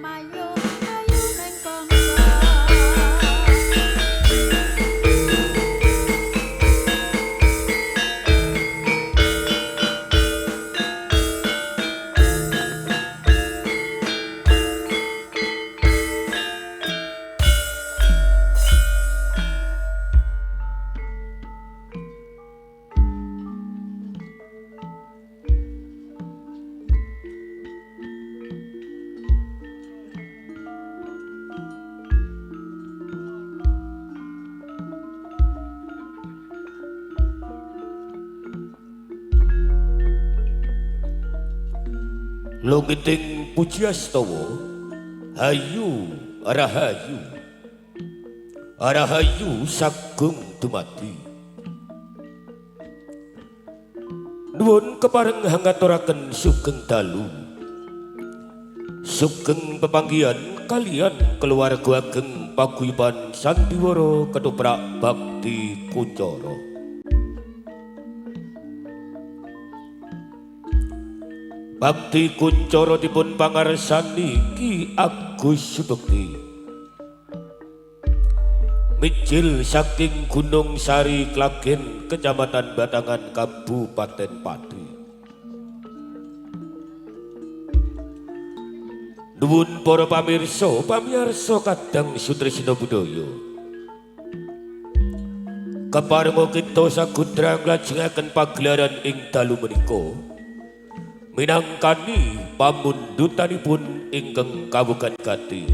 Mayu ayu ning bangsa. Lungiting Pujiastawa, hayu rahayu, rahayu sagung dumadi. Nuwun kepareng hangaturaken sugeng dalu, sugeng pepanggihan kalian keluarga ageng paguyuban Sandiwara Ketoprak Bakti Kuncara. Bakti Kuncara dipun pangarsani Ki Agus Subekti. Mijil saking Gunung Sari Klagen, Kecamatan Batangan, Kabupaten Pati. Nuwun para pamirsa, pamiyarsa kadang sutresna budaya. Keparenga kita sagudrang nglajengaken pagelaran ing dalu menika. Minangkani pamundutanipun ingkang kawugan gati.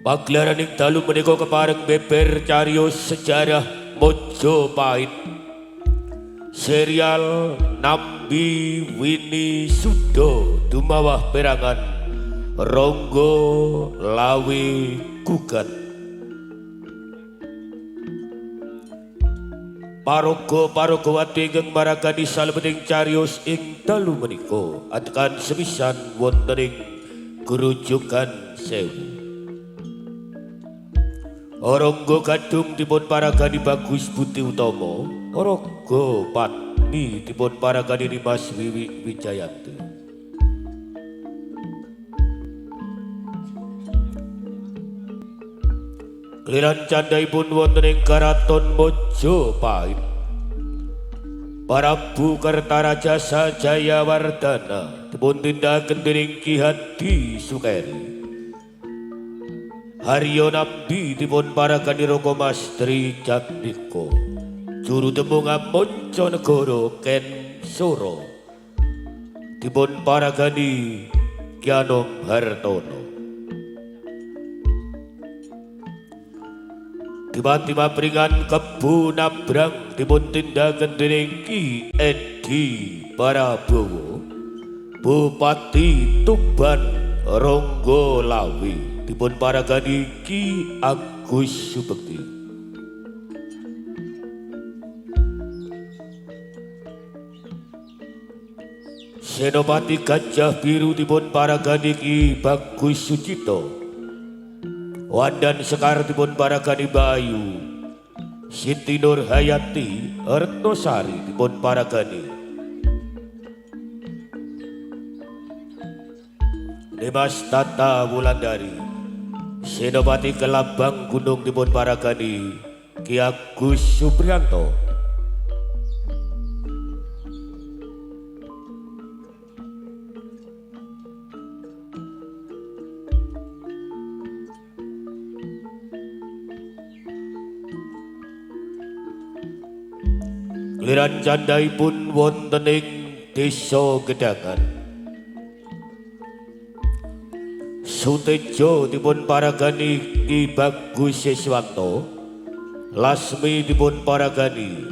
Pagelaran ing dalu menika kepareng beber cariyos sejarah Mojopahit. Serial Nambi Wini Sudo Dumawah Perangan Ronggo Lawe Gugat. Paraga-paragawati ingkang maragani salebeting cariyos ing dalu menika atekan sepisan wonten ing Grujugan Sewu. Ronggo Gadung dipun paragani Bagus Budi Utomo, Raga Patmi dipun paragani Nimas Wiwi Wijayanti. Kliran candhaipun wonten ing Karaton Mojopahit. Prabu Kertarajasa Jayawardana dipun tindakaken dening Ki Hadi Sukeri. Haryo Nambi dipun paragani Raka Mas Tri Jatmiko. Juru tembung Mancanegara Ken Sora dipun paragani Ki Anom Hartono. Tiba-tiba peringan kebu nabrang dipun tindakaken dening Ki Edi Prabowo, Bupati Tuban Ronggo Lawe dipun paragani Ki Agus Subekti. Senopati Gajah Biru dipun paragani Ki Bagus Sucito. Wandan Sekar dipun paragani Bayu Siti Nurhayati Retnosari dipun paragani Nimas Tata Wulandari. Senopati Kelabang Gunung dipun paragani Ki Agus Supriyanto. Kliran candhaipun wonten ing Desa Gedangan. Sutejo dipun paragani Ki Bagus Siswanto, Lasmi dipun paragani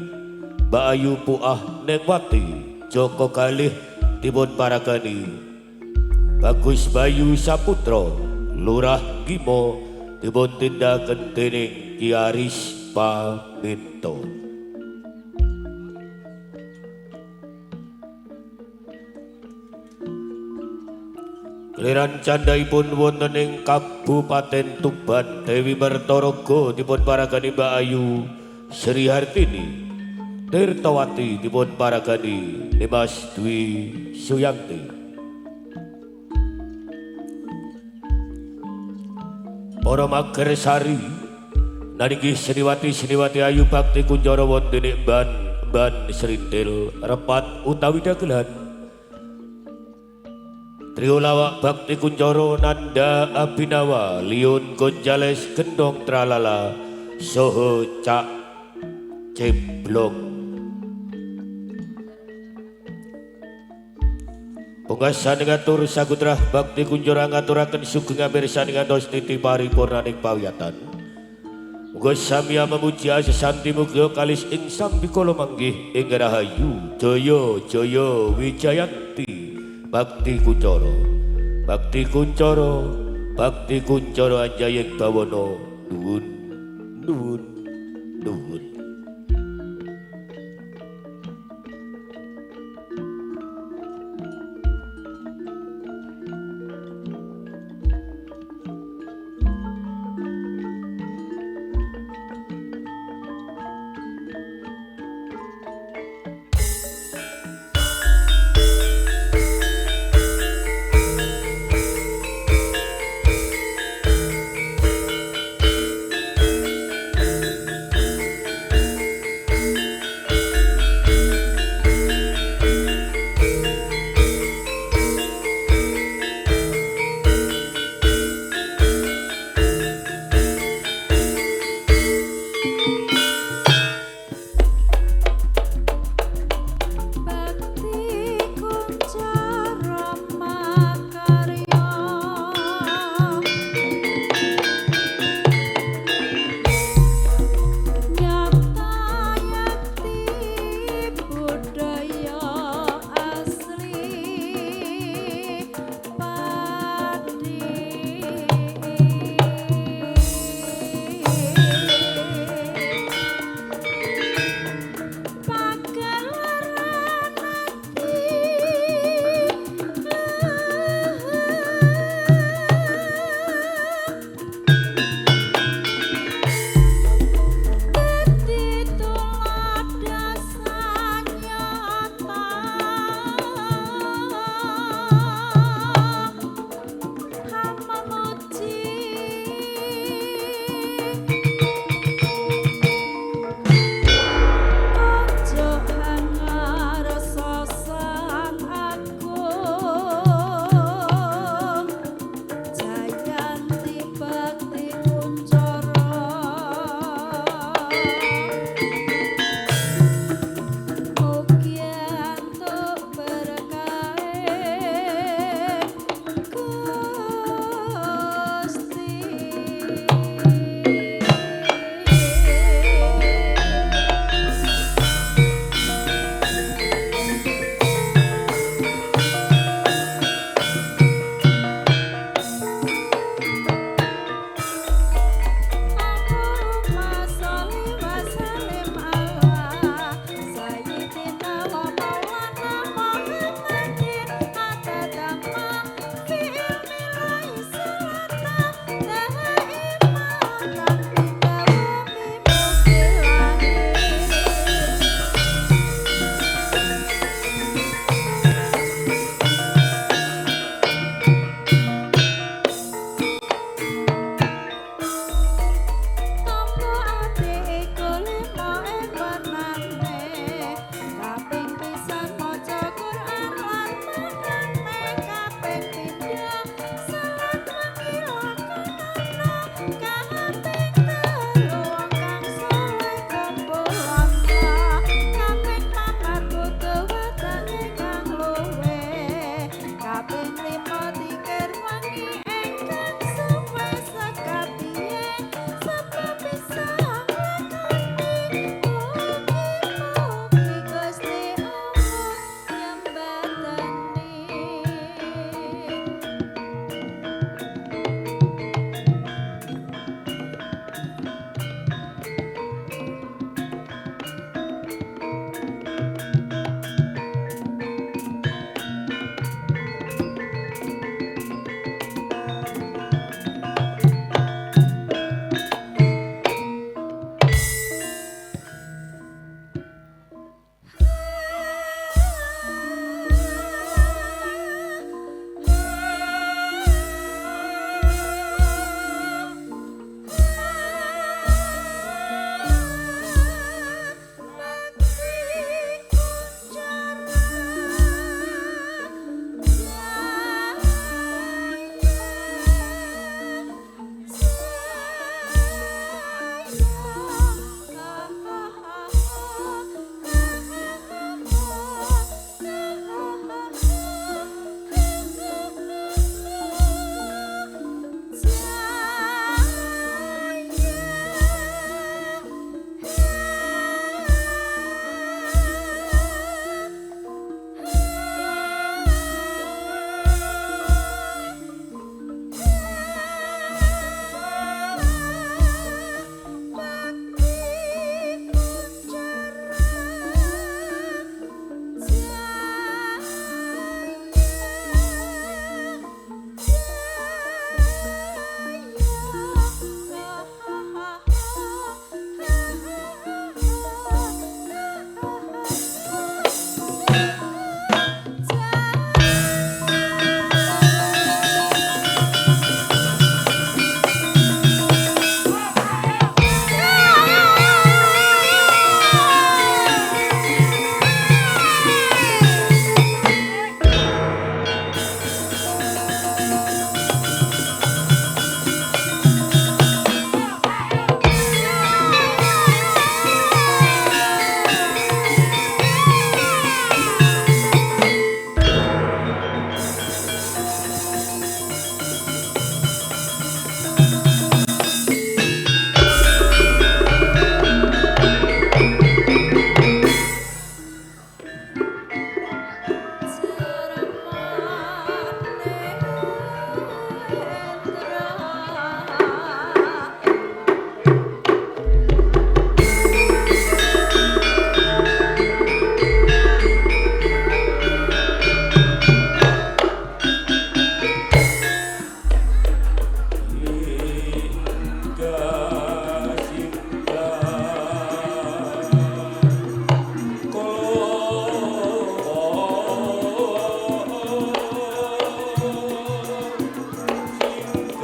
Mbak Ayu Puah Nengwati, Joko Galih dipun paragani Bagus Bayu Saputra, Lurah Gimo dipun tindakaken dening Ki Aris Paminto. Kliran candhaipun wonten ing Kabupaten Tuban, Dewi Mertaraga dipun paragani Mbak Ayu Sri Hartini, Tirtawati dipun paragani Nimas Dwi Suyanti. Para magersari naninggih seniwati-seniwati ayu bakti kunjara wonten ing ban srintil repat utawi dagelan. Trio lawak bakti kunjara Nanda Abinawa, Leon Gonzales Gendong Tralala, Soho Cak Ceblong. Pungkasan ngatur sagutrah bakti kunjara ngaturaken sugeng amirsani ngantos titi paripurnaning pawiyatan. Muga samiya memuji asesanti muga kalis ing sambikala manggih ing rahayu jaya jaya wijayanti. Bakti kunjara, bakti kunjara, bakti kunjara anjayeng bawana. Nuwun nuwun nuwun.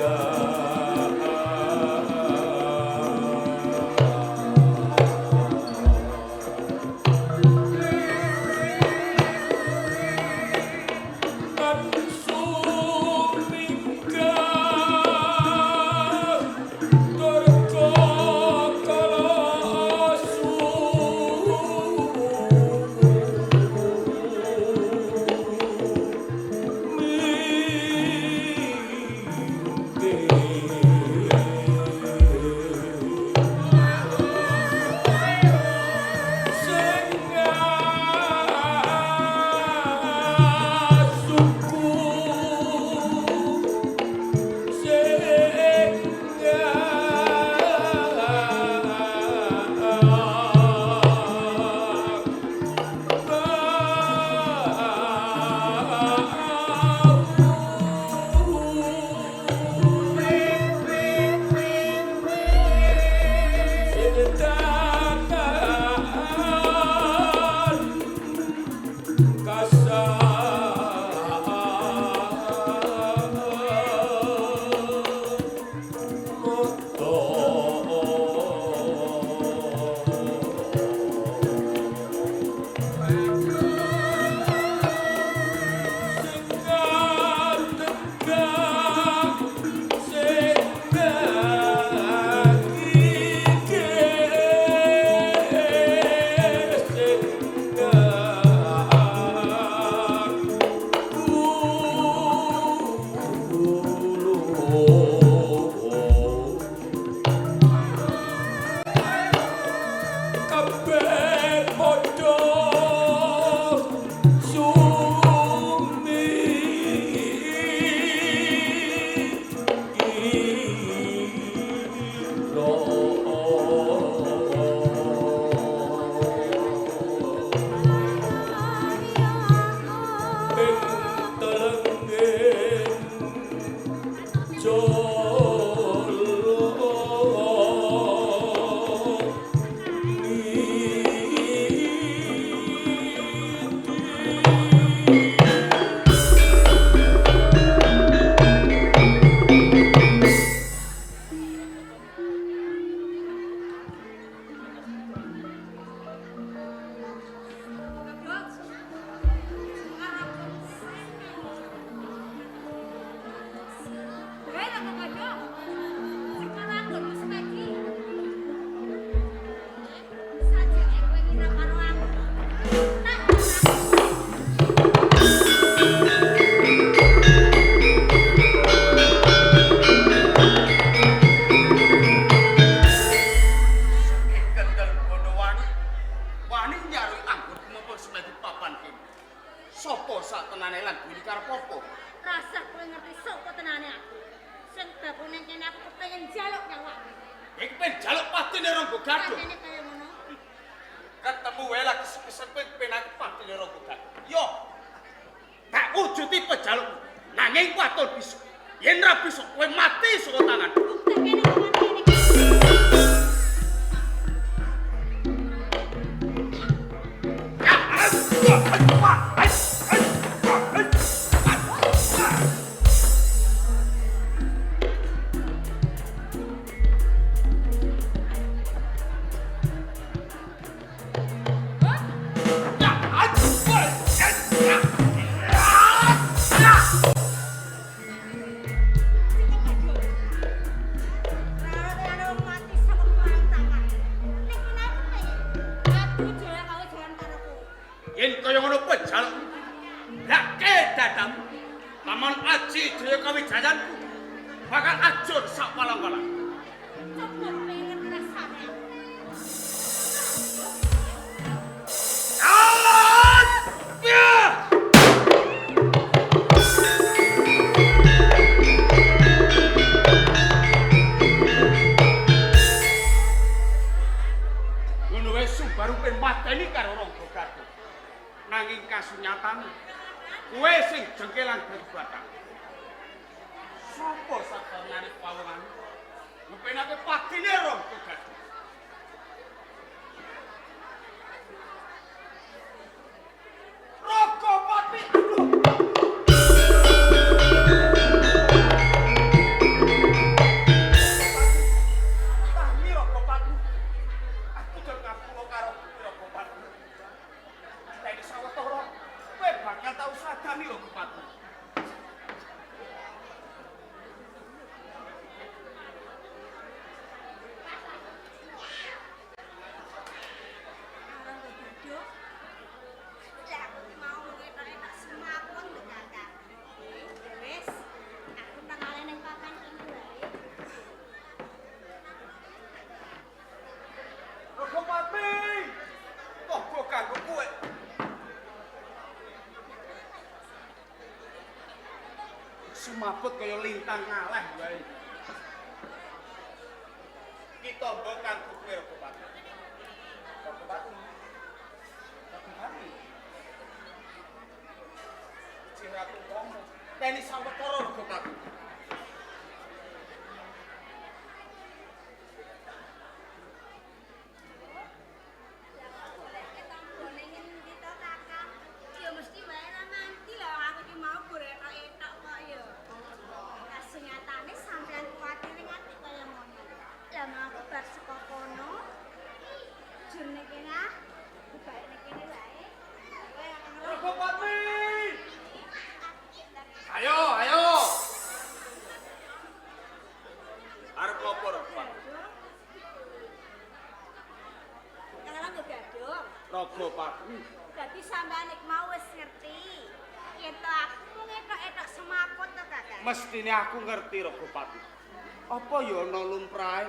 Aduh. Semaput kaya lintang ngaleh wae. Ki tombo kanggo kowe Ragopati. Ragopati. Ragopati. Sing Ratu Tomo. Teni sawetara Ragopati. Ayo, ayo. Arep ngopo, Ragopati? Ragopati. Dadi sampean ik mau wis ngerti. Yen to aku mung etok-etok semaput to, Kakang. Mestine aku ngerti Ragopati. Apa ya ana lumrahe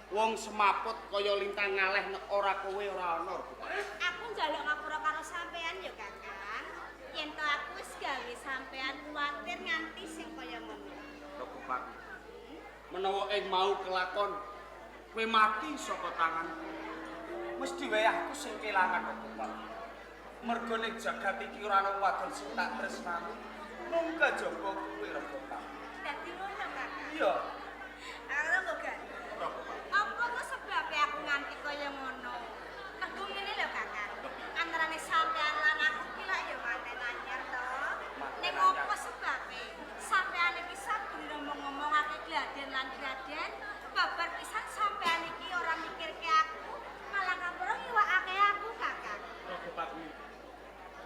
wong semaput kaya lintang ngaleh nek ora kowe ora ana Ragopati. Aku njaluk ngapura karo sampean ya, Kakang. Yen to aku wis gawe sampean kuwatir nganti sing kaya ngono. Ragopati. Menawa ing mau kelakon kowe mati saka tanganku. Mesti wae aku sing kelangan Ragopati. Mergo ning jagat iki ora ana wadon sing tak tresnani. Mung kejaba kowe Ragopati. Dadi ngono, Kakang. Iya. Aku kok gak. Ragopati. Apa kok sebabe aku nganti kaya ngono? Mergo ngene lho, Kakang. Antarane sampean lan aku ki lak ya manten anyar to. Ning opo sebabe? Sampean iki saben ngomong-ngomongake gladen lan gladen, babar pisan sampean iki ora mikirke aku, malah ngapura ngiwakake aku, Kakang. Ragopati.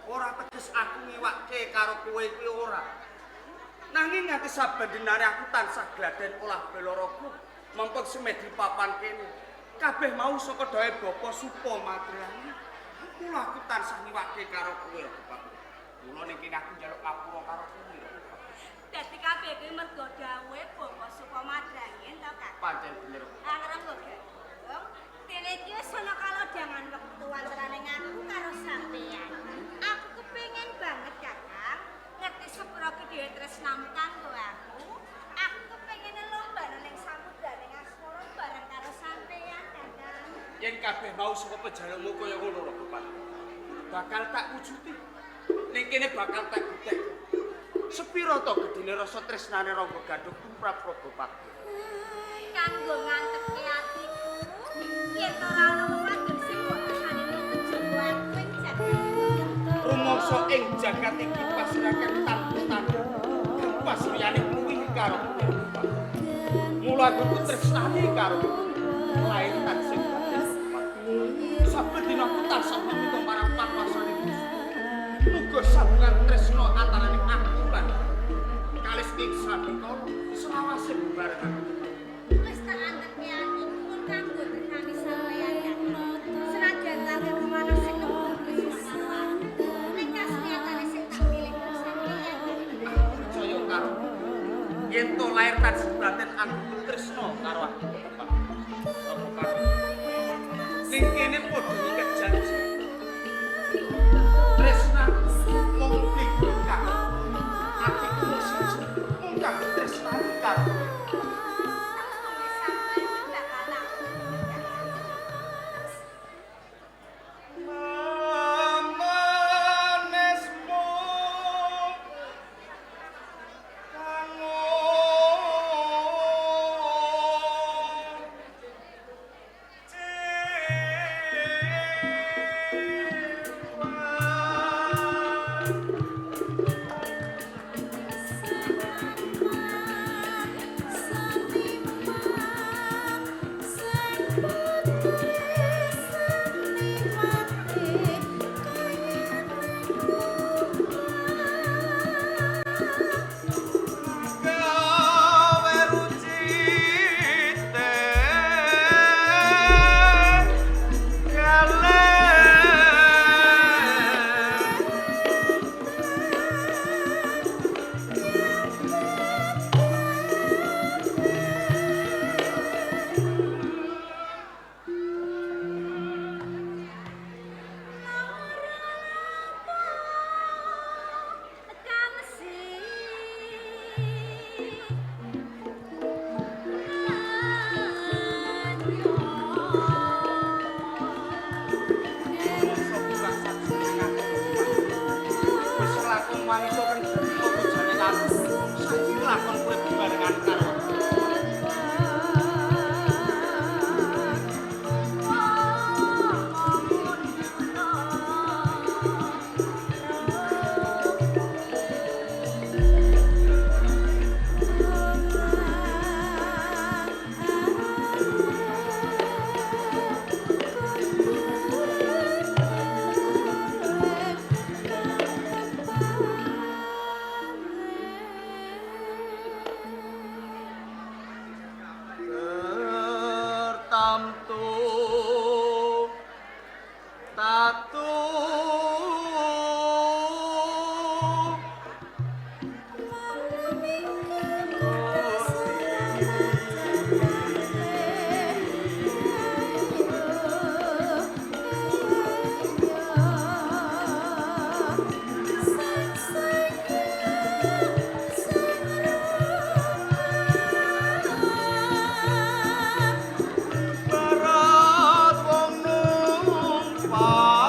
Ora teges aku ngiwakke karo kowe kuwi ora. Nanging nganti saben dinane aku tansah gladen olah bela raga mempeng semedi papan kene. Kabeh mau saka dawe Bapa Supa Matriani. Mula aku tansah ngiwakke karo kowe Ragopati. Mula ning kene aku njaluk ngapura karo kowe Ragopati. Dadi kabeh kuwi mergo dawuhe Bapa Supa Madrangin to, Kakang. Pancen bener. Angrem kok gadung. Dene iki wis ana kalodhangan wektu antarane aku karo sampeyan. Aku kepengin banget, Kakang, ngerti sepura gedhe tresnamu kanggo aku. Aku kepengin lomba ning samudraning asmara bareng karo sampeyan, Kakang. Yen kabeh mau saka pejalukmu kaya ngono Ragopati. Bakal tak wujuti. Ning kene bakal tak butek. Sepira to gedene rasa tresnane Rangga Gandhung tumrap Ragopati? Kanggo ngantepke atiku, yen ora ana wong wadon sing mbok tresnani kejaba aku ing jagat. Rumangsa ing jagat iki pasrakan tanpa tandha. Kang pasriyane kuwi karo kowe. Mula aku tresnani karo kowe. Lair tansih batin. Saben dina aku tansah meminta marang panguwasane Gusti. Muga sambungan tresna antarane aku lan kalis ing sambikala selawase bebarengan. Wis tak antepke atiku mun kanggo tresnani sampeyan, Kakang. Senajan ta kemana sing nembung tresna karo aku, ning kasnyatane sing tak pilih mung sampeyan, Kakang. Aku percaya karo kowe. Yen to lair tansih batin aku tresna karo aku. Ragopati. Ning kene padha ngiket janji. Tresna mung pikir karo atiku mung siji, mung kanggo tresnani karo kowe. Tamtu tatu barat wong numpak.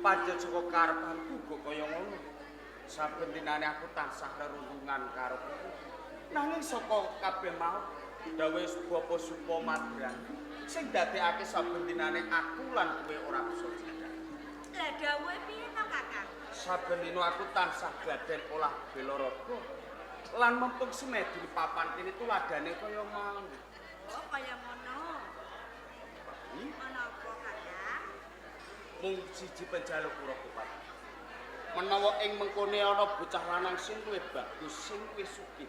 Pancen saka karepanku uga kaya ngono. Saben dinane aku tansah rerundungan karo kowe. Nanging saka kabeh mau dawuhe Bapak Supo Madran sing dadekake saben dinane aku lan kowe ora bisa cedhak. Lah dawuhe piye to, Kakang? Saben dina aku tansah gaden olah bela raga lan mempeng semedi papan kene tuladane kaya mau. Oh, kaya ngono. Ana apa, Kakang? Mung siji penjaluk kula Bupati. Menawa ing mengkone ana bocah lanang sing luwih bagus, sing luwih sugih.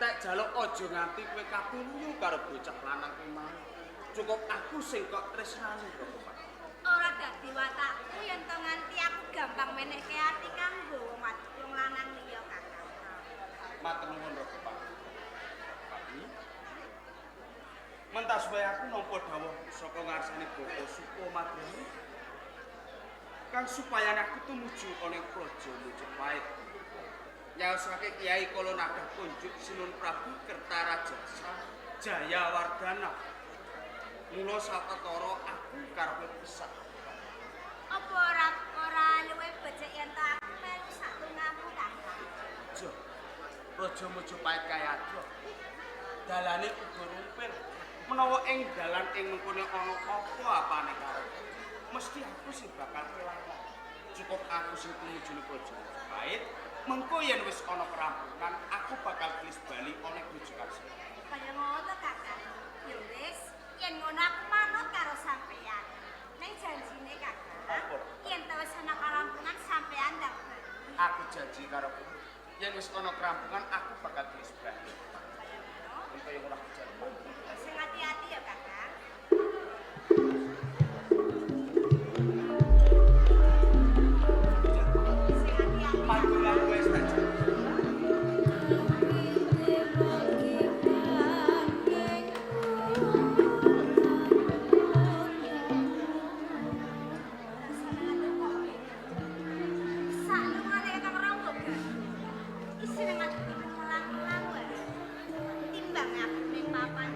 Tek jaluk aja nganti kowe katuluyu karo bocah lanang kuwi mau. Cukup aku sing kok tresnani, Bupati. Ora dadi watakku yen to nganti aku gampang menehke ati kanggo wong wong lanang liya, Kakang. Matur nuwun, Bupati. Mentas wae aku nampa dawuh saka ngarsane Bapak Supo Madrani. Kang supayane aku tumuju ana ing Praja Majapahit. Nyaosake Kyai Kala Naga kunjuk Sinun Prabu Kertarajasa Jayawardana. Mula sawetara aku karepe pisak. Apa ora luwih becik yen to aku melu sak lungamu, Kakang? Aja. Praja Majapahit kaya adoh. Dalane uga rumpil. Menawa ing dalan ing mengkone ana apa-apane karo mesti aku sing bakal kelangan. Cukup aku sing tumuju ning Praja Majapahit, mengko yen wis ana kerampungan aku bakal gelis bali ana Grojogan Sewu. Kaya ngono, Kakang. Ya wis, yen ngono aku manut karo sampeyan. Ning janjine, Kakang, Apa? yen ta wis ana kerampungan sampeyan ndak bali. Aku janji karo kowe, yen wis ana kerampungan aku bakal gelis bali. Kaya ngono. Mengko yen ora kejar. Sing hati-hati ya, Kakang. Sing hati-hati. Panggonan wis tak janji. Saklungane Kakang Rangga, Gan. Isih nang atiku melang-melang wae. Timbang aku ning papan.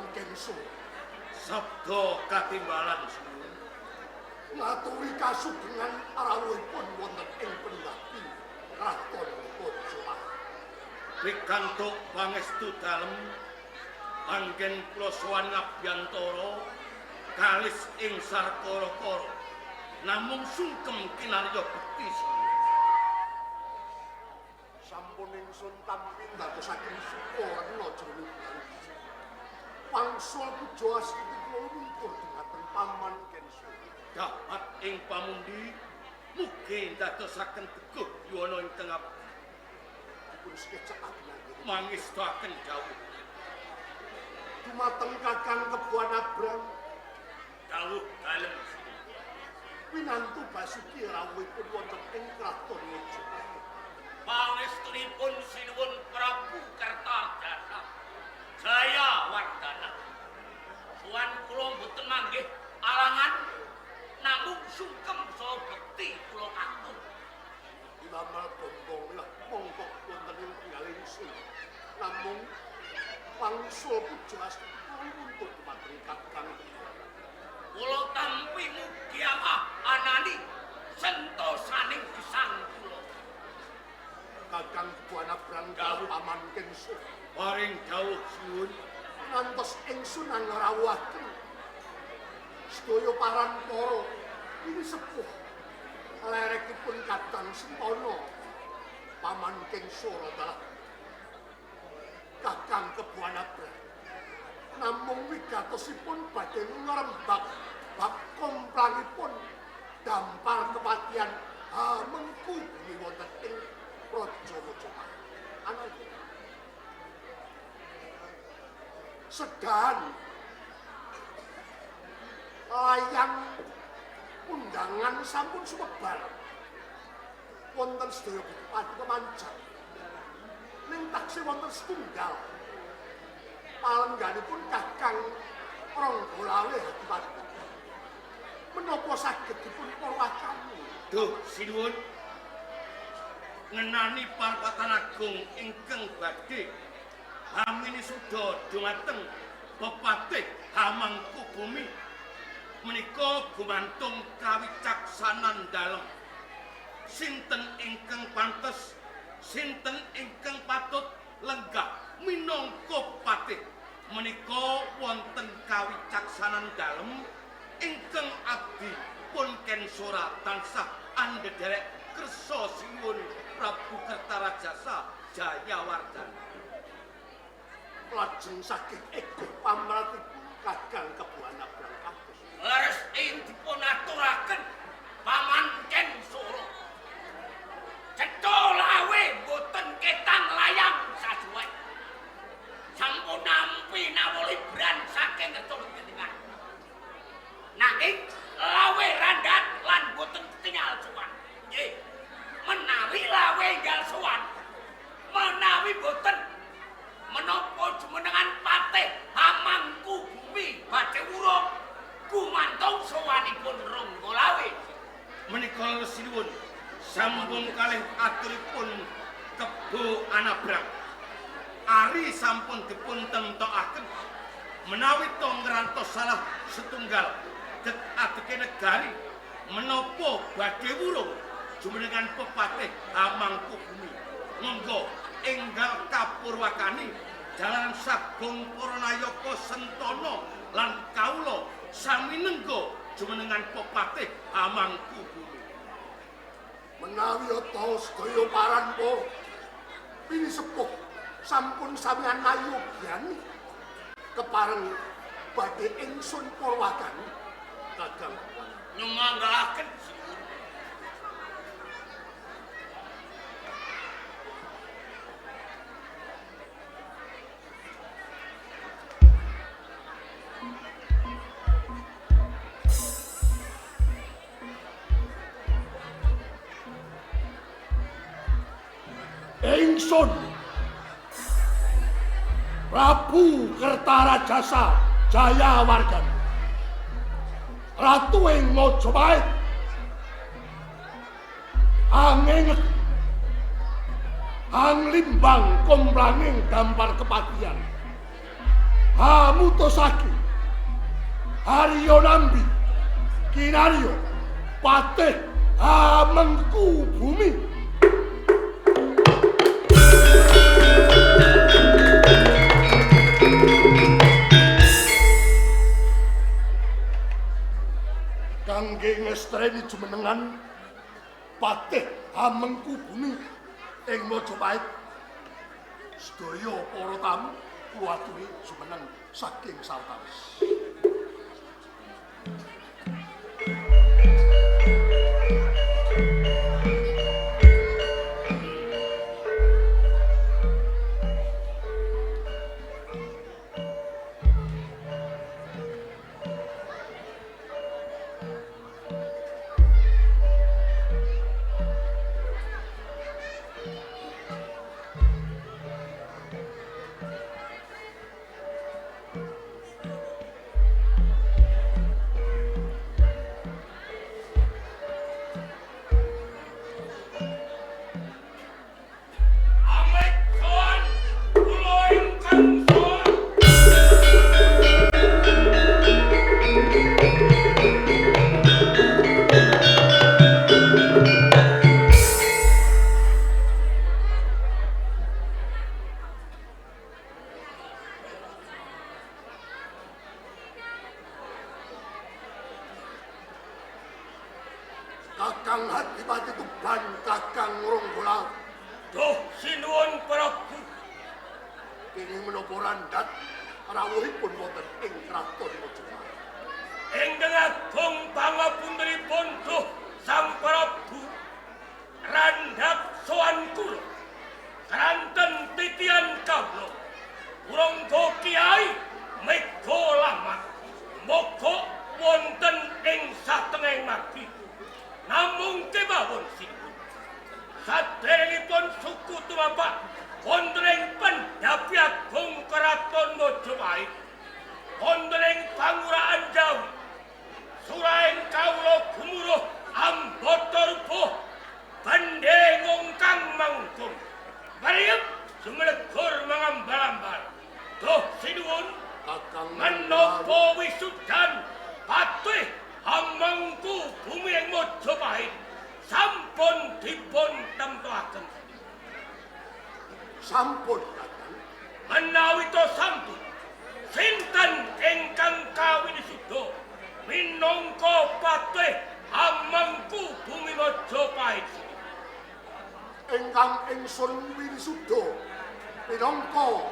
Paman Kenso. Sabda katimbalan sinuwun. Ngaturi kasugengan rawuhipun wonten ing pendhapi Kraton Majapahit. Pikantuk pangestu dalem anggen kula sowan ngabiyantara kalis ing sarkara-kara. Namung sungkem kinarya bekti sinuwun. Sampun ingsun tampi ndadosaken sukarna jroning bangsa. Wangsul puja astiti kula wungkur dumateng Paman Kenso. Dahat ing pamundi mugi ndadosaken teguh yuwana ingkang abdi. Dipun sekecakaken anggenipun. Mangestuaken dawuh. Dumateng Kakang Kebo Anabrang. Dawuh dalem. Winantu Basuki rawuhipun wonten ing Kraton Majapahit. Pangestunipun sinuwun Prabu Kertajasa Jaya Wardana. Suwan kula mboten manggih alangan namung sungkem saha bekti kula katur. Dinamel bombong lah mongko wonten ing tinggal ingsun. Namung wangsul puja astiti kula wuntur dumateng Kakang Kebo. Kula tampi mugi amah anani sentosaning gesang kula. Kakang Kebo Anabrang dawuh Paman Kenso. Paring dawuh sinuwun. Ngantos ingsun ngrawuhaken sedaya paranpara ini sepuh lerekipun Kadang Sentana Paman Kenso adalah Kakang Kebo Anabrang. Namung wigatosipun badhe ngrembak bab komplangipun dampar kepatihan Hamengku bumi wonten ing Praja Majapahit. Ananging sedan layang undangan sampun sumebar wonten sedaya bupati kemanjang. Ning taksih wonten setunggal palengganipun Kakang Ronggolawe Adipati. Menapa saged dipun purwakani? Duh sinuwun. Ngenani parpatan agung ingkang badhe hamini suda dumateng pepatih Hamengku Bumi menika gumantung kawicaksanan dalem. Sinten ingkang pantes, sinten ingkang patut lenggah minangka patih menika wonten kawicaksanan dalem ingkang abdi pun Kensora tansah andhedherek kersa sinuwun Prabu Kertarajasa Jayawardana. Lajeng saged ego pamratipun Kakang Kebo Anabrang kados. Leres ing dipun aturaken Paman Kensora. Cetha lawe mboten ketang layang sasuwe. Sampun nampi nawolibran saking kersa jenengan. Nanging lawe randhat lan mboten ketingal sowan. Nggih. Menawi lawe enggal sowan, menawi mboten menapa jumenengan patih Hamengku Bumi badhe wurung gumantung sowanipun Ronggolawe. Menika sinuwun sampun kalih aturipun Kebo Anabrang. Ari sampun dipun temtokaken menawi to ngrantos salah setunggal get adeke negari menapa badhe wurung jumenengan pepatih Hamengku Bumi. Monggo enggal kapurwakani jalan sagung para nayaka Sentana lan kawula sami nengga jumenengan pepatih Hamengku Bumi. Menawi ata sedaya paranpara pini sepuh sampun sami anayogyan kepareng badhe ingsun purwakani Kakang. Nyumanggaaken sinuwun. Ingsun Prabu Kertarajasa Jayawardana Ratu ing Majapahit angin anglimbang komplanging dampar kepatihan Hamutusake Haryo Nambi Kinaryo Patih Hamengku Bumi. Kangge ngestreni jumenengan Patih Hamengku Bumi ing Majapahit, sedaya para tamu kula aturi jumeneng saking sawetawis. Kakang Adipati Tuban, Kakang Ronggolawe. Duh sinuwun Prabu. Kenging menapa randhat rawuhipun wonten ing kraton Majapahit? Ingkang agung pangapuntenipun duh Sang Prabu, randhat sowan kula kranten titian kawula Ronggo Kiai Mega Lamat moga wonten ing satengahing margi. Namung kemawon sinuwun, saderengipun suku tumapak wonten ing pendhapi agung kraton Majapahit, wonten ing panguraan Jawi, suraing kawula gumuruh ambata rubuh bandhe ngungkang manggung mariyep sumlegur mangambal-ambal. Duh sinuwun, Kakang menapa wisudan Patih Hamengku Bumi ing Majapahit sampun dipun temtoaken? Sampun, Kakang. Menawi to sampun, sinten ingkang kawinisuda minangka Patih Hamengku Bumi Majapahit? Ingkang ingsun winisuda minangka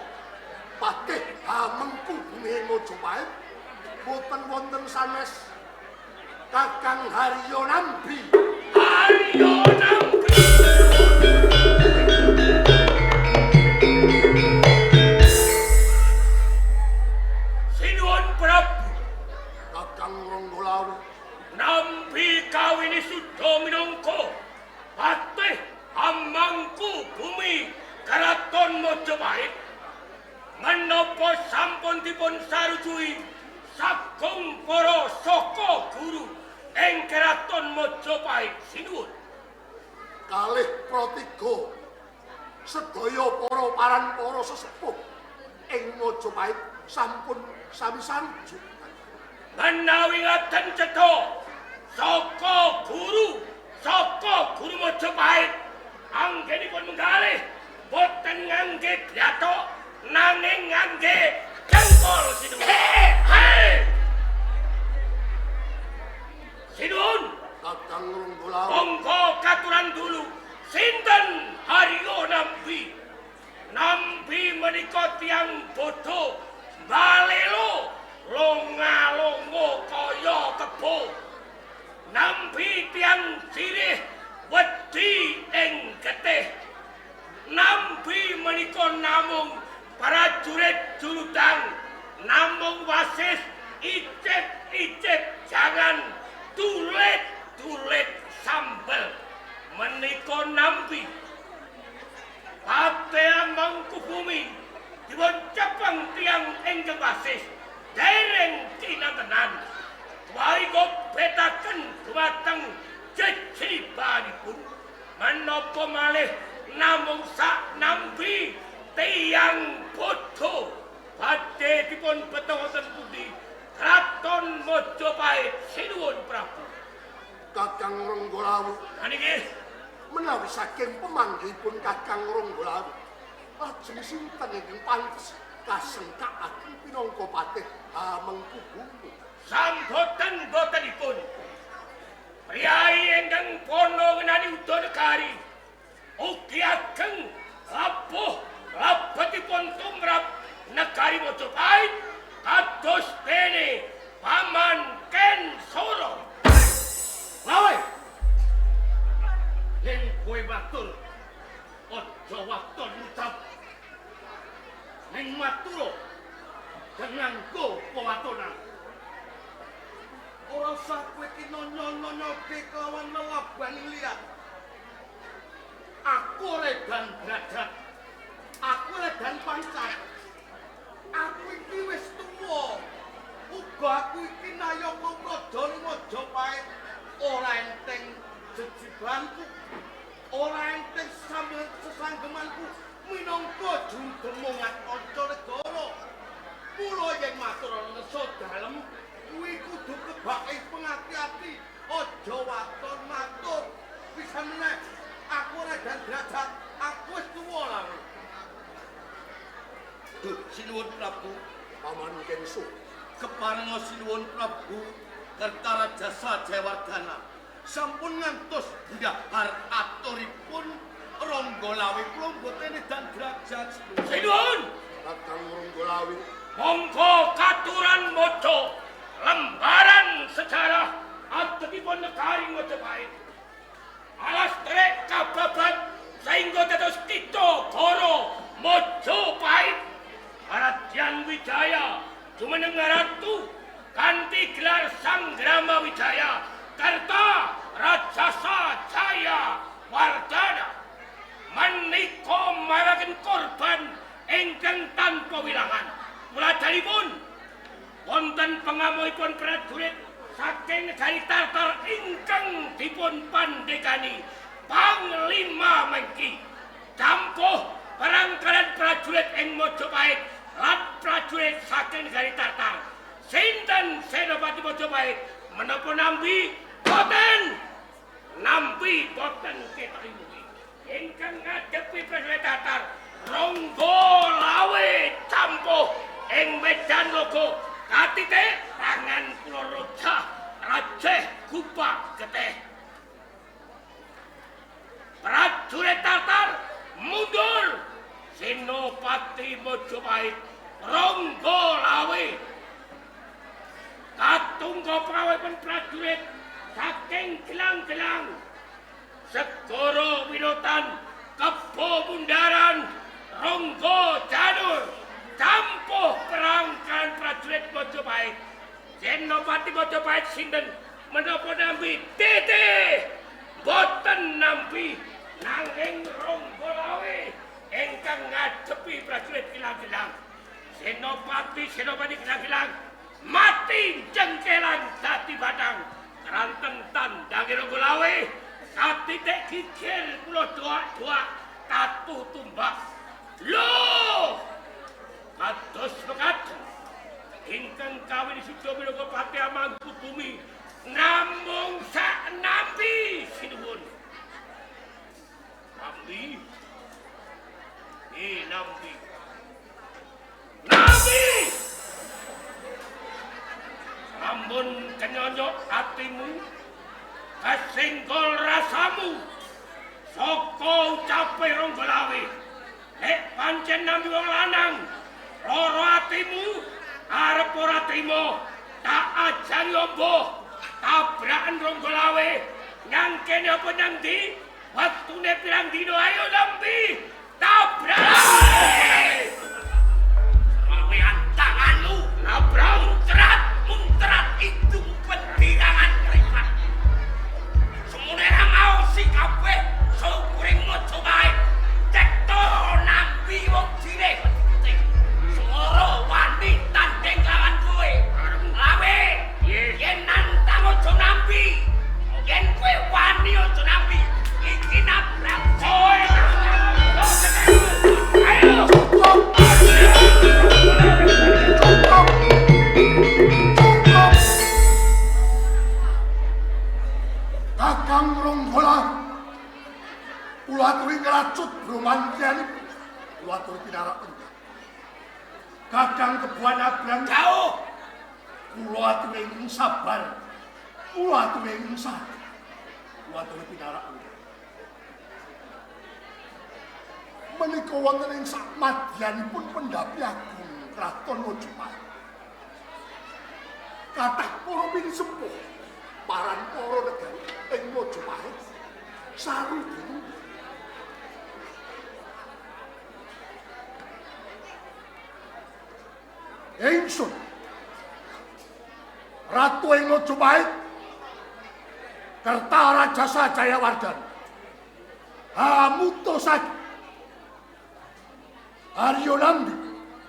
Patih Hamengku Bumi ing Majapahit boten wonten sanes Kakang Haryo Nambi. Haryo Nambi. Sinuwun Prabu. Kakang Ronggolawe. Nambi kawinisuda minangka Patih Hamengku Bumi Karaton Majapahit, menapa sampun dipun sarujui sagung para saka guru ing Keraton Majapahit sinuwun? Kalih pratiga sedaya para paran para sesepuh ing Majapahit sampun sami sarujuk. Menawi ngaten cetha, saka guru Majapahit anggenipun menggalih boten ngangge glathok nanging ngangge jengkol sinuwun. Hei! Sinuwun, Kakang Ronggolawe. Monggo katuran dulu sinten Haryo Nambi? Nambi menika tiyang bodho balelo longa-longo kaya kebo. Nambi tiyang sirih wedi ing getih. Nambi menika namung prajurit jurudang, namung wasis icip-icip jangan tulit-tulit sambel. Menika Nambi Patih Hamengku Bumi dipun cepeng tiyang ingkang wasis dereng kinantenan. Waiko betaken dumateng jejibanipun. Menapa malih namung sak Nambi tiyang bodho Badhe dipun beto wonten pundi? Kraton Majapahit. Sinuwun Prabu. Kakang Ronggolawe. Niki menawi saking pemanggihipun Kakang Ronggolawe, lajeng sinten ingkang pantes kasengkakaken pinangka patih Hamengkubumi? Samboten botenipun. Priyayi ingkang pono ngenani uda negari ugi ageng labuh labetipun tumrap negari Majapahit kados dene Paman Ken Sora. Lawe. Yen kowe matur aja waton ngucap. Ning matur nganggo pewatonan. Ora usah kowe ki nonyo-nonyoke kelawan lelaban liya. Aku redan derajat. Aku redan pangkat. Aku iki wis tuwa. Uga aku iki nayaka praja Majapahit. Ora enteng jejibanku. Ora enteng sesanggemanku minangka juru demung acara negara. Mula yen matur ana nesa dalem kuwi kudu kebake pengati-ati, aja waton matur. Bisa meneh aku ora dan derajat, aku wis tuwa lah. Duh, sinuwun Prabu. Paman Ken Sora. Keparenga sinuwun Prabu Kertarajasa Jayawardana sampun ngantos ndahar aturipun Ronggolawe kula mboten edan derajat. Sinuwun. Kakang Ronggolawe. Monggo katuran maca lembaran sejarah adepipun negari Majapahit. Alas trek kababat saengga dados kitha Goro Majapahit. Karadyan Wijaya jumeneng ratu kanthi gelar Sanggrama Wijaya Kerta Rajasa Jaya Wardana menika maraken korban ingkang tanpa wilangan. Muladanipun wonten pengamuhipun prajurit saking negari Tartar ingkang dipun pandhekani Panglima Mengki. Campuh perangkalan prajurit ing Majapahit lan prajurit saking negari Tartar. Sinten Senopati Majapahit menapa nampi boten? Nampi boten ketokipun. Ingkang ngadepi prajurit Tartar Ronggolawe campuh ing medan logo katitik tangan kula rojah rajeh gupak getih. Prajurit Tartar mundur. Senopati Majapahit Ronggolawe katungga prawipun prajurit saking gelang-gelang segara wilotan kebo mundaran Ronggo Janur campuh perangkan prajurit Majapahit. Senopati Majapahit sinten menapa nampi tete boten nampi nanging Ronggolawe ingkang ngadepi prajurit gelang-gelang. Senopati gelang-gelang mati jengkelan dadi batang keranten tandange Ronggolawe katitik gigir kula doak-doak katuh tumbak. Lho, kados mekaten ingkang kawin suda minangka patih Mangkubumi namung sak nampi sinuwun. Nampi. Nampi. Nampi. Ampun kenyonyok atimu, kasenggol rasamu, saka ucape Ronggolawe. Nek pancen nampi wong lanang, lara atimu arep ora trima, tak ajari ombo, tabrakan Ronggolawe, nyang kene apa nyang ndi, wektune pirang dina ayo nampi, tabrak. Rawean tanganmu, nabrak muncrat, muncrat itu pendirangan kripat. Semune ra ngaosi kabeh syukuring Majapahit. Cetha nampi wong jirih peti. Semara wani tandhing lawan kowe. Lawe, yen nantang aja nampi. Yen kowe wani aja nampi. Iki nabrak kowe. Ayo. Lumantianipun kula atur pinarak lenggah. Kakang Kebuan Abrang jauh. Kula aturi ingkang sabar. Kula aturi ingkang sabar. Kula aturi pinarak lenggah. Menika wonten ing samadyanipun pendhapi agung Kraton Majapahit. Kathah para pinisepuh paran para negari ing Majapahit saru dinu. Ingsun Ratu ing Majapahit Kertarajasa Jayawardana hamutusake Arya Nambi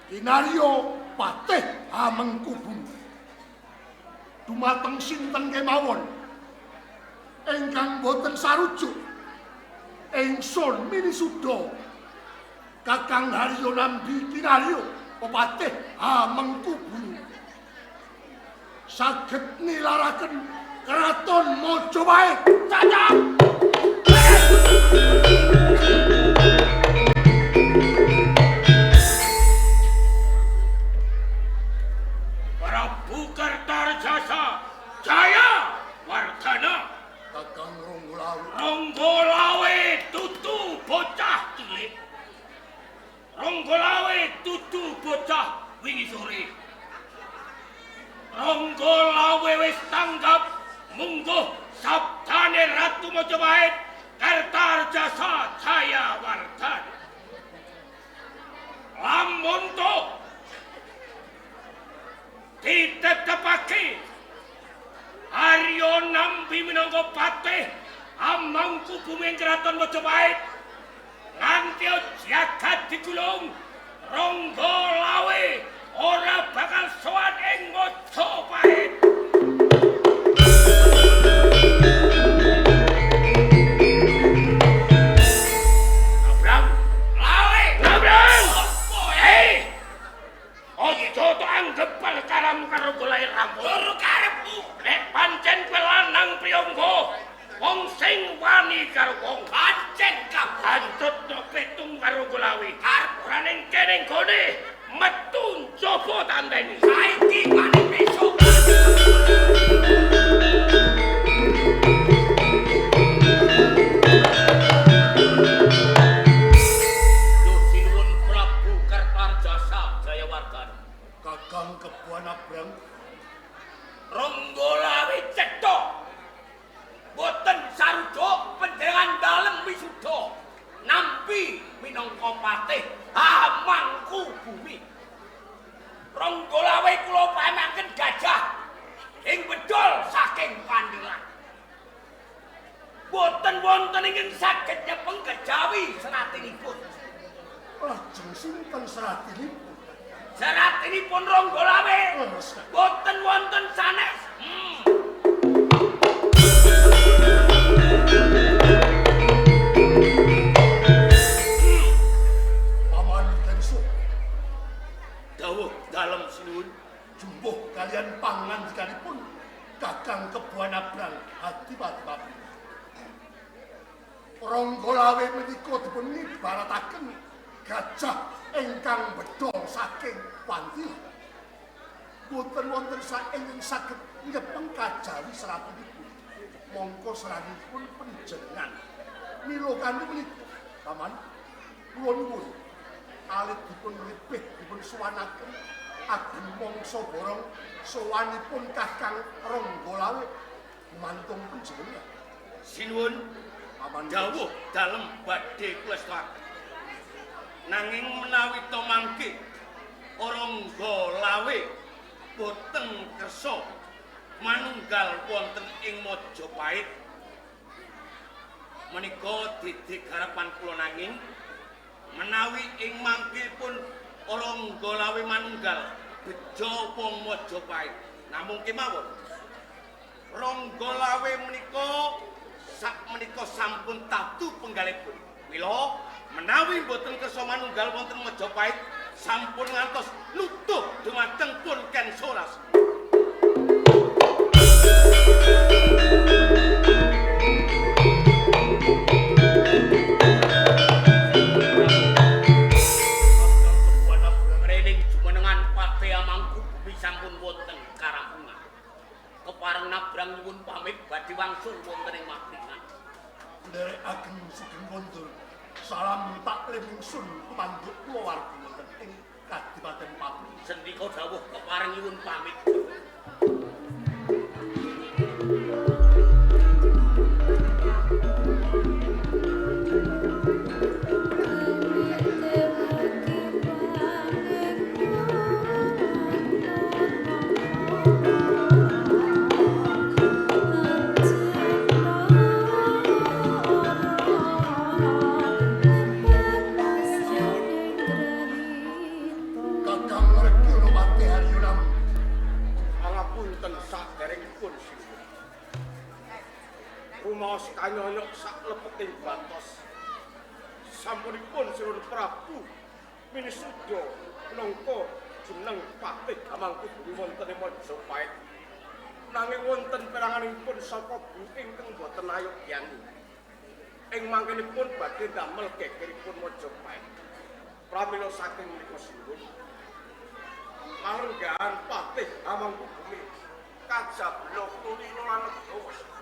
Kinarya Patih Hamengkubumi dumateng sinten kemawon ingkang boten sarujuk ingsun minisuda Kakang Haryo Nambi Kinarya Patih Hamengkubumi saged nilaraken Kraton Majapahit. Cacap. Prabu Kertarajasa Jaya Wardana. Kakang Ronggolawe. Ronggolawe dudu bocah cilik. Ronggolawe dudu bocah wingi sore. Ronggolawe wis tanggap mungguh sabdane Ratu Majapahit Kertarajasa Jaya Wardana. Lamun to ditetepake Arya Nambi minangka patih amangku bumi ing Kraton Majapahit nganti jagat digulung Ronggolawe ora bakal sowan ing Majapahit. Abrang lawe Abrang. Eh, ojo tok anggep perkaramu karo golek rambut. Ora karepmu. Nek pancen kowe lanang priyangga, wong sing wani karo wong pancen kabancutno petung karo Golawe. Ora ning kene nggone metu njaba tanteni. Saiki wani besok. Sinuwun Prabu Kertarajasa Jayawardana. Kakang Kebuan Abrang Ronggolawe cetha. Boten sarujuk panjenengan dalem wisuda nampi minangka patih hamangku bumi. Ronggolawe kula pamangken gajah ing bedol saking Pandilan. Boten wonten ingkang saged nyepeng kejawi seratinipun. Lajeng sinten seratinipun? Seratinipun Ronggolawe boten wonten sanes. Paman Kenso dawuh dalem sinuwun jumbuh kalian pangandikanipun Kakang Kebuan Abrang Adipati Papi. Ronggolawe menika dipun ibarataken gajah ingkang bedol saking Wanti. Boten wonten saenging saged nyepeng kajawi seratinipun. Mongko seranipun panjenengan. Mila kanthi menika, Paman, kula nuwun alit dipun ripih dipun suwanaken ageng mangsa borong sowanipun Kakang Ronggolawe gumantung panjenengan. Sinuwun Paman dawuh dalem badhe kula estakaken. Nanging menawi to mangke Ronggolawe boten kersa manunggal wonten ing Majapahit menika didik harapan kula, nanging menawi ing mangkipun Ronggolawe manunggal bejo wong Majapahit. Namung kemawon Ronggolawe menika sakmenika sampun tatu penggalipun. Mila menawi boten kersa manunggal wonten Majapahit sampun ngantos nutuh dumateng pun Ken Soras. Sabrang nyuwun pamit badhe wangsul wonten ing Makringan. Nderekaken sugeng kondur. Salam taklim ingsun kumandhuk kulawarga wonten ing Kadipaten Pati. Sendika dawuh kepareng nyuwun pamit. Rumaos kanyonyok sak lepeting batos. Sampunipun Sinuwun Prabu minisuda minangka jeneng Patih Hamengkubumi wonten ing Majapahit. Nanging wonten peranganipun saka bumi ingkang boten ayogyani. Ing mangkenipun badhe damel gegeripun Majapahit. Pramila saking menika sinuwun parenggahan Patih Hamengkubumi kajabla kulino lan negara.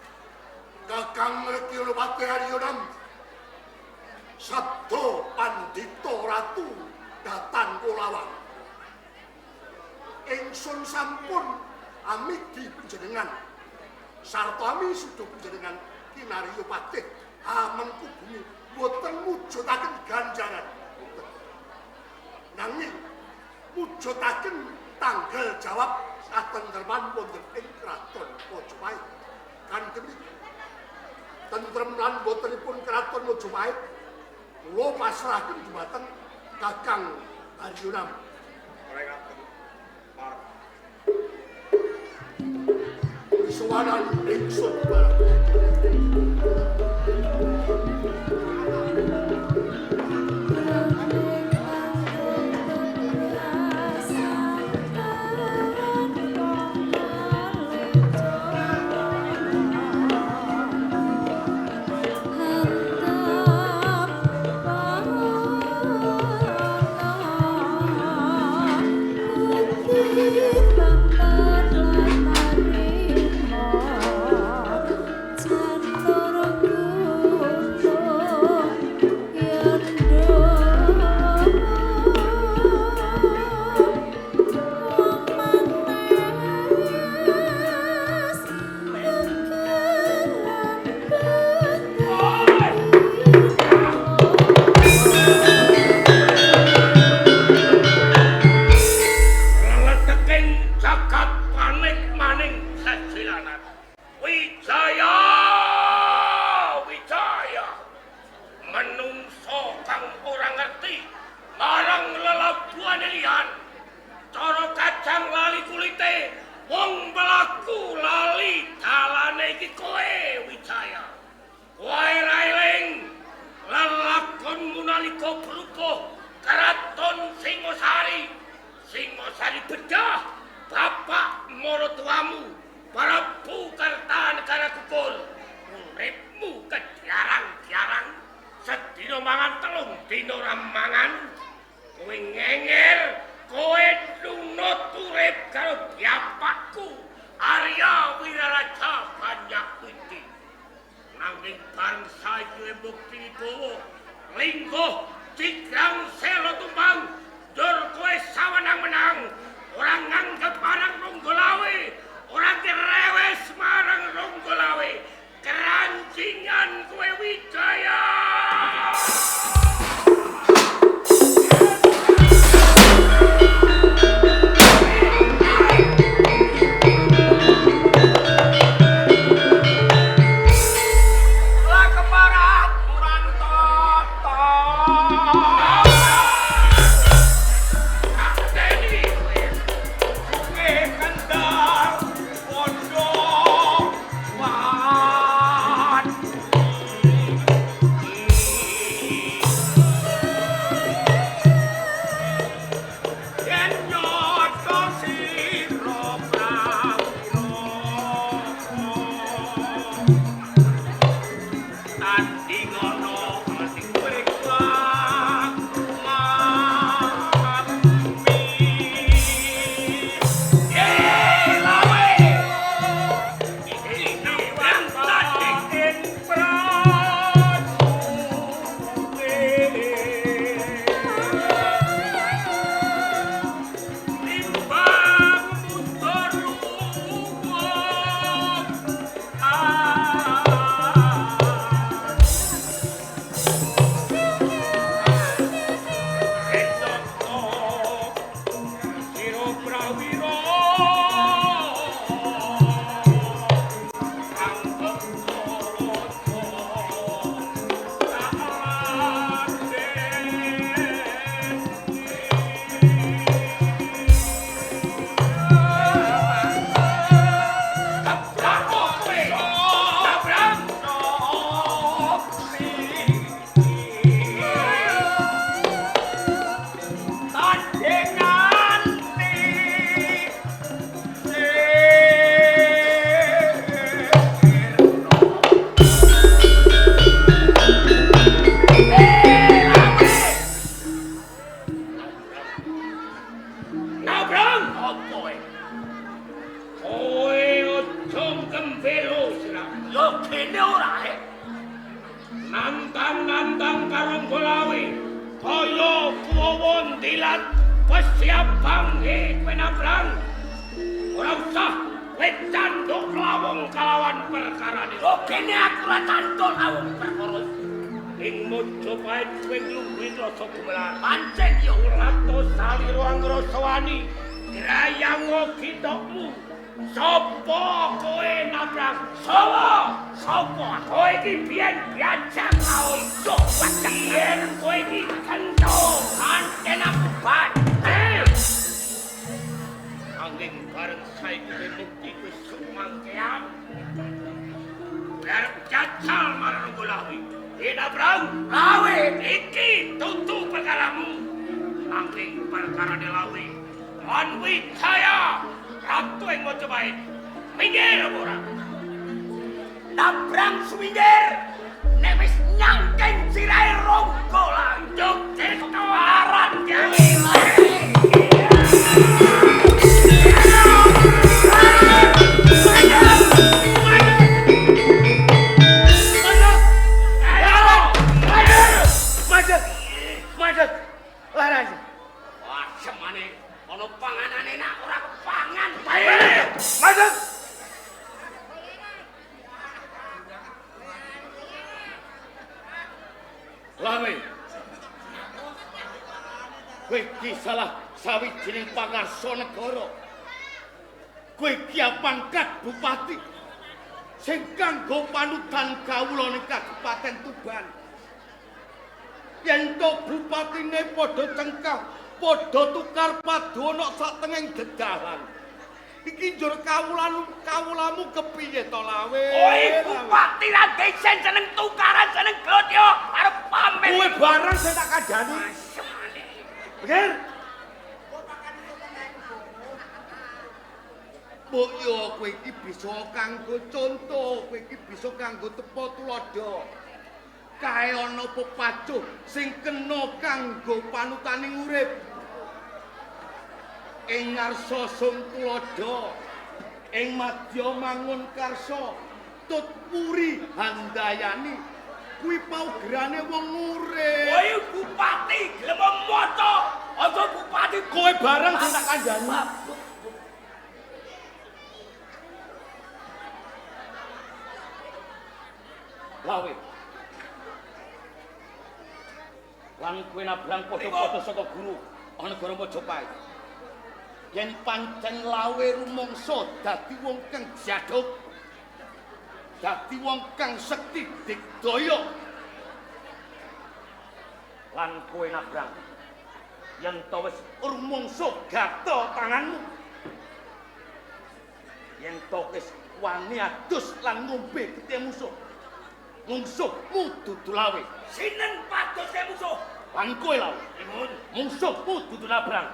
Kakang Rekyolopati Haryonam Sabdo Pandita Ratu Datan Kulawan. Ingsun sampun amidi panjenengan sarta ami suda panjenengan kinarya Patih Hamengkubumi boten mujudaken ganjaran. Nanging mujudaken tanggal jawab katentreman wonten ing Kraton Majapahit. Kanthi tentrem lan botenipun Kraton Majapahit kula pasrahaken dhumateng Kakang Haryonam. Suwanan ingsun barang. Lah keparat murantata. Ngene ora he. Nantang-nantang karo Golawe. Kaya kuwon dilat wis siap bangke kowe Nabrang. Ora usah kowe canduk lawung kalawan perkara iki. Oh kene aku ora canduk lawung perkara. Ing Mojopahit kowe nglungguhi rasa gumelar. Pancen ya ora to salira angrasa wani. Grayango githokmu. Sopo kowe Nabrang? Sopo? Sopo? Kowe iki biyen biajak kaondo. Biyen kowe iki kento. Pancen aku batin. Angin bareng saiki kowe mukti kowe sumangkean. Arep jajal marang Golawi. Nabrang, lawe iki tutu perkaramu. Angin perkarane lawe. Lan Wijaya ratu ing Mojopahit. Minggir apa ora? Nabrang suminggir. Nek wis nyangking sirahe Ronggo lanjut ketawaran gawe. Madeg. Laras. Wah, semane ana panganan enak ora kepangan. Madeg. Lawe. Kowe iki salah sawijining pangarsa negara. Kowe iki pangkat bupati sing kanggo panutan kawula ning Kabupaten Tuban. Yen to bupatine padha cengkah, padha tukar padu ana sak tenging dedalan. Iki njur kawulamu kepiye to lawe? Kowe bupati ra desen seneng tukaran seneng gelut yo arep pamer. Kowe bareng sing tak kandhani. Bener? Mbok yo kowe iki bisa kanggo conto, kowe iki bisa kanggo tepa tuladha. Kae ana pepacuh sing kena kanggo panutaning urip. Ing ngarsa sung tuladha, ing madya mangun karsa, tut puri handayani, kuwi paugerane wong urip. Kowe bupati gelem maca, aja bupati kowe bareng sing tak kandhani. Lawe. Lan kowe Nabrang padha-padha saka guru ana negara Mojopahit. Yen pancen lawe rumangsa dadi wong kang jadug, dadi wong kang sekti digdaya. Lan kowe Nabrang yen to wis rumangsa gato tanganmu, yen to wis wani adus lan ngombe getih musuh, mungsuhmu dudu lawe. Sinten padose musuh? Lan kowe lawe. Mungsuhmu dudu Nabrang.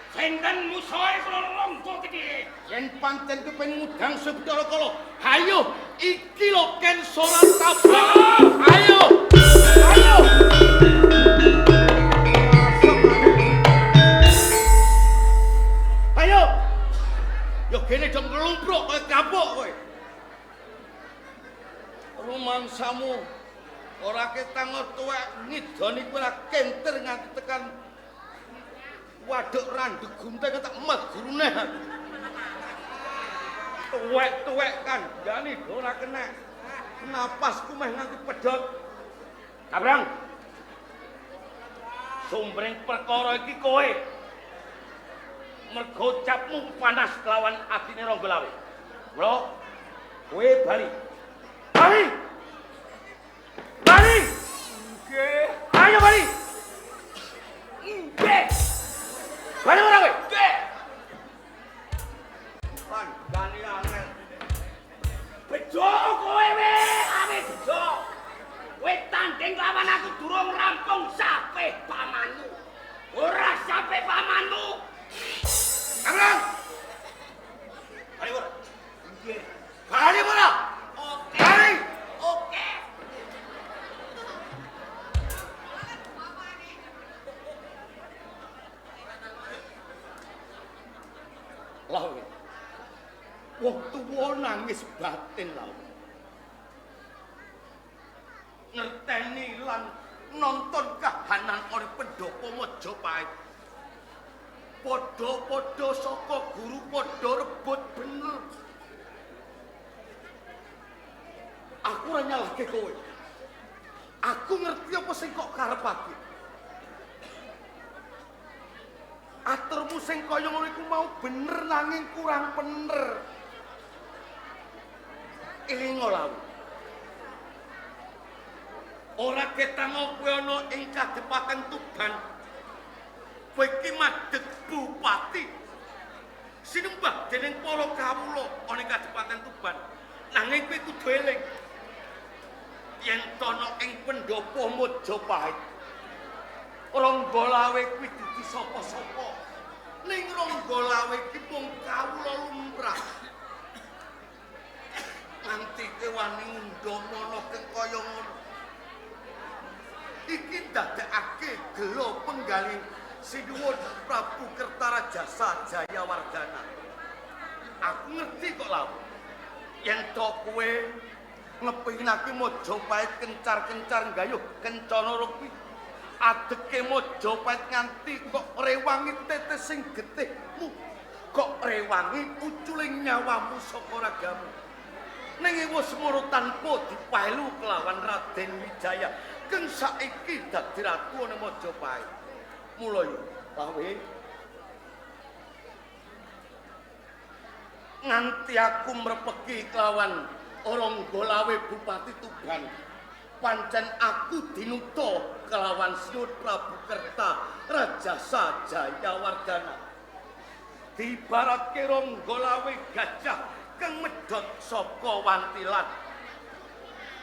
Sinten musuhe kula Ronggo gedhe? Yen pancen kepengin ngudang Bathara Kala, hayo iki lho ken soran tabrak. Ayo. Ayo. Ayo. Yo kene do nglumpruk kaya kapuk kowe. Rumangsamu ora ketang tuwek ngidoni kowe ora kenter nganti tekan waduk randuk gunting tak met gurune. Tuwek-tuwek kandhane ora kena. Napasku meh nganti pedhot. Nabrang. Sumbering perkara iki kowe. Mergo ucapmu panas kelawan atine Ronggo Lawe. Mula kowe bali. Bali. Bali. Nggih. Ayo bali. Nggih. Bali ora kowe? Nggih. Kandhane angel. Bejo kowe we, ame bejo. Kowe tanding lawan aku durung rampung sampe pamanmu. Ora sampe pamanmu. Kamran. Bali ora? Nggih. Bali ora? Oke. Bali. Oke. Lawe. Wong tuwa nangis batin lawe. Ngerteni lan nonton kahanan oleh pendopo Majapahit. Padha-padha saka guru padha rebut bener. Aku ora nyalahke kowe. Aku ngerti apa sing kok karepake. Aturmu sing kaya ngono iku mau bener nanging kurang bener. Elingo lawu. Ora ketang kowe ana ing kadepaten Tuban. Kowe iki madheg bupati. Sinembah dening para kawula ana ing kadepaten Tuban. Nanging kowe kudu eling yen ana ing pendopo Majapahit. Ranggalawe kuwi dudu sapa-sapa. Ning Ranggalawe iki mung kawula lumrah. Nganti kowe wani ngundhamana kang kaya ngono. Iki ndadekake gelo penggalih sinuwun Prabu Kertarajasa Jayawardana. Aku ngerti kok lha. Yen to kowe ngepinake Majapahit kencar-kencar nggayuh kencana rukmi. Adeke Majapahit nganti kok rewangi tetes sing getihmu, kok rewangi uculing nyawamu saka ragamu. Ning wis moro tanpa dipaelu kelawan Raden Wijaya kang saiki dadi ratu ana Majapahit. Mula yo lawe nganti aku mrepeki kelawan Ranggalawe Bupati Tuban. Pancen aku dinuta kelawan Sinuwun Prabu Kerta Rajasa Jayawardana. Dibaratke Ranggalawe gajah kang medhot saka wantilan.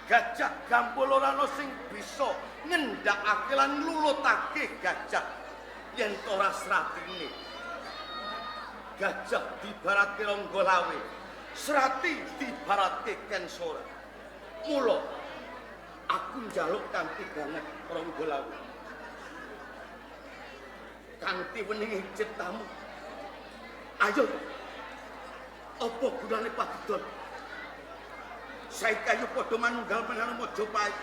Gajah gambul ora ana sing bisa ngendhakake lan nglulutake gajah yen ora sratine. Gajah dibaratke Ranggalawe, srati dibaratke Kensora. Mula aku njaluk kanthi banget Ranggalawe. Kanthi weningi ciptamu. Ayo. Apa gunane padudon? Saiki ayo padha manunggal menyang Majapahit.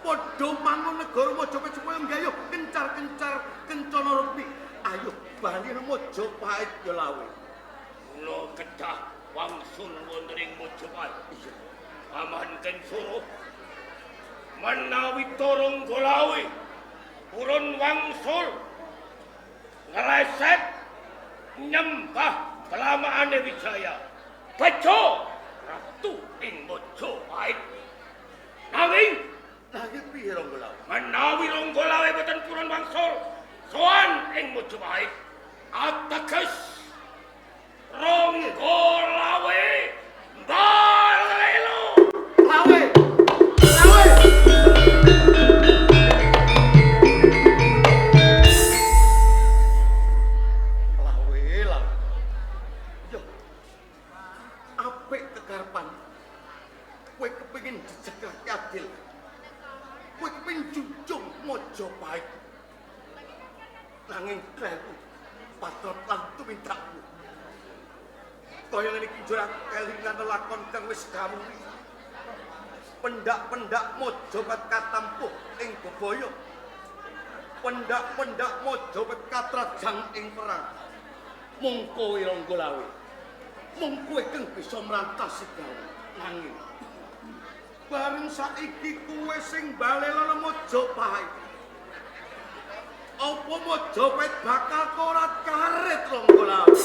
Padha mangun negara Majapahit supaya nggayuh kencar-kencar kencana rukmi. Ayo bali nang Majapahit ya lawe. Kula kedah wangsul wonten ing Majapahit. Iya. Paman Kensoro menawi Ranggalawe purun wangsul ngleset nyembah kelamaane Wijaya. Bejo ratu ing Majapahit. Nanging nanging piye Ranggalawe? Menawi Ranggalawe boten purun wangsul sowan ing Majapahit, ateges Ranggalawe mbalelo. Lawe. Lawe. Lawe, lawe. Yo. Apik kekarepan. Kowe kepengin jejegake adil. Kowe kepengin junjung Majapahit. Nanging kleru patrot lan tumindakmu. Kaya ngene iki njur aku kelingan lelakon kang wis kamuri. Pendak-pendak Majapahit katampuh ing bebaya. Pendak-pendak Majapahit katrajang ing perang. Mung kowe Ranggalawe. Mung kowe kang bisa mrantasi gawe. Nanging bareng saiki kowe sing balelana Majapahit. Apa Majapahit bakal korat karet Ranggalawe?